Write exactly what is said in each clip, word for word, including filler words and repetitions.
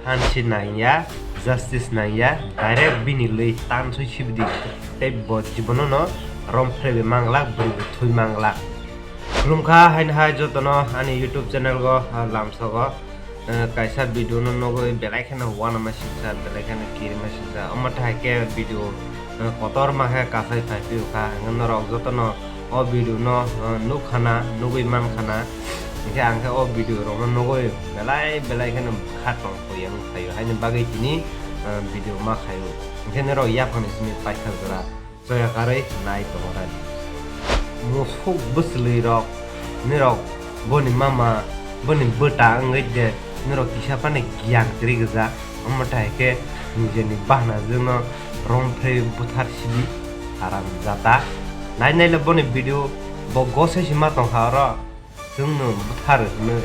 Hansi nangya, justice nangya, direct bini lwi tansoi sibidi. Tei bo jibono no romphre bai manglak, bwrwi bai thwi manglak. Khulumkha haini hai jotono ani YouTube channel go, ah, lamsogo, eh, kaisa video no nugwi belai kheno uanama siksa, belai kheno kirima siksa. Omo thai khe video, eh, kotorma khe kasai phai phiyokha. Hwnkheno norok jotono o video no, eh, nukkhana, nugwi mankhana. Hinkhe ang khe o video rokno nugwi belai belai kheno kha tong kho yang khaio. Haini bagwi tini, eh, video ma khaio. Hinkhe norok yaphangni simi paitha jora. Choya karwi nai tongo rani. Musuk bwswlwi rok, nirok boni mama, boni bwta wngwi je nirok kisa phano giyan kwrwi gwja, omo thai khe nijeni bahanajwkno romphre buthar sidi haram jata. Nai naile boni video bo gosai se ma tongkha oro. Chwngno buthar hwnwi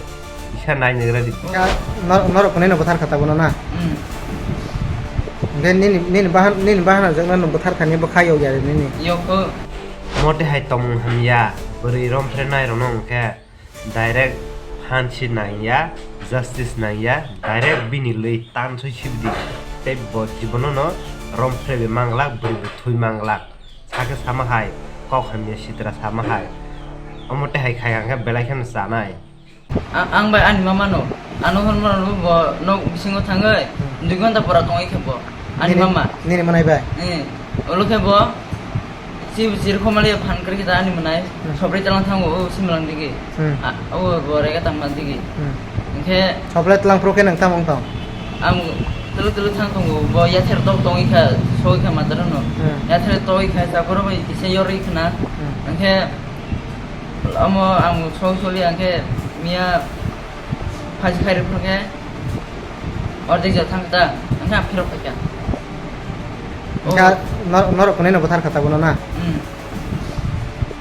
kisa nai nagra di. Ka-, nor-, norok hwnwi no buthar kha tabukno na? Hmm. Hwnkhe nini, nini bahan, nini bahanajwkno nwng buthar khani bo kha yokya re nini? Yokho. Mote hai tongmung hamya, bwrwi romphre nai rwno hwnkhe direct hansi nangya, justice nangya, direct bini lwi tansoi sibidi. Tei bo jibono no romphre bai manglak, bwrwi bai thwi manglak. Sakhe sama hai, kok hamya sitra sama hai. Omo tei hai khai hwnkhe belai kheno chanai. A-, ang bai ani mama no, ano hwn mano bo nok bisingo thangwi, hmm, dui ghonta pora tongwi khe bo, ani nini, mama. Nini manai bai? Eh, olo khe bo, si, si rwkho mali phan kwrwi khe ani manai, hmm, sobrwi talang thango, o si malang digi. Hmm. A, o bo rega tangma digi. Hmm. Hwnkhe sobrwi talang phuru khe nang tamo wng tong? Ang tulu tulu thang tongo, bo yather tok tongwi kha, soi kha mataro no. Hmm. Yather tokwi kha, chaporo bai kisa yorwi khna. Hmm. Hwnkhe omo ang soi soli hwnkhe miya phaji khairok phuru khe ordek jora thang kha ta, hwnkhe ang phirok phaikha. Hwnkhe nor-, norok hwnwi no buthar kha tabukno na? Hmm.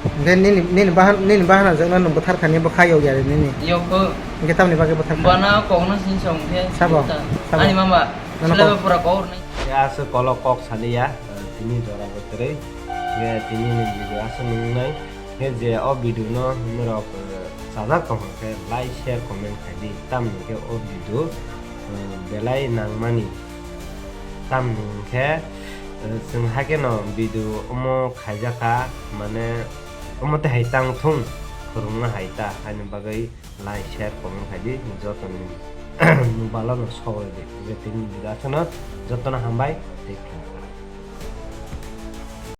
Hwnkhe nini, nini bahan, nini bahanajwkno nwng buthar khani bo kha yokya re nini? Yokho. Hwnkhe tamni bagwi buthar kha? Bana kokno sini sa hwnkhe. Sabo? Sabo? Ani mama. Nono seleba kok pura kok rwnai. Ya aswk kolok kok saliya, eh, tini jora bo kwrwi. Hwnkhe tini ni video aswk nungnai. Hwnkhe je o video no norok, eh, chajak tong hwnkhe like, share, comment khai di. Tamni hwnkhe o video, eh, belai nangmani. Tamni hwnkhe, eh, chwng haikhe no video omo khaijakha, mane omo tei hai tang thung, phwrwngna hai ta, haini bagwi like, share, comment khai di, jotoni mobile o no sogwi di. Je tini video aswk no, jotono hambai, tei khulumkha.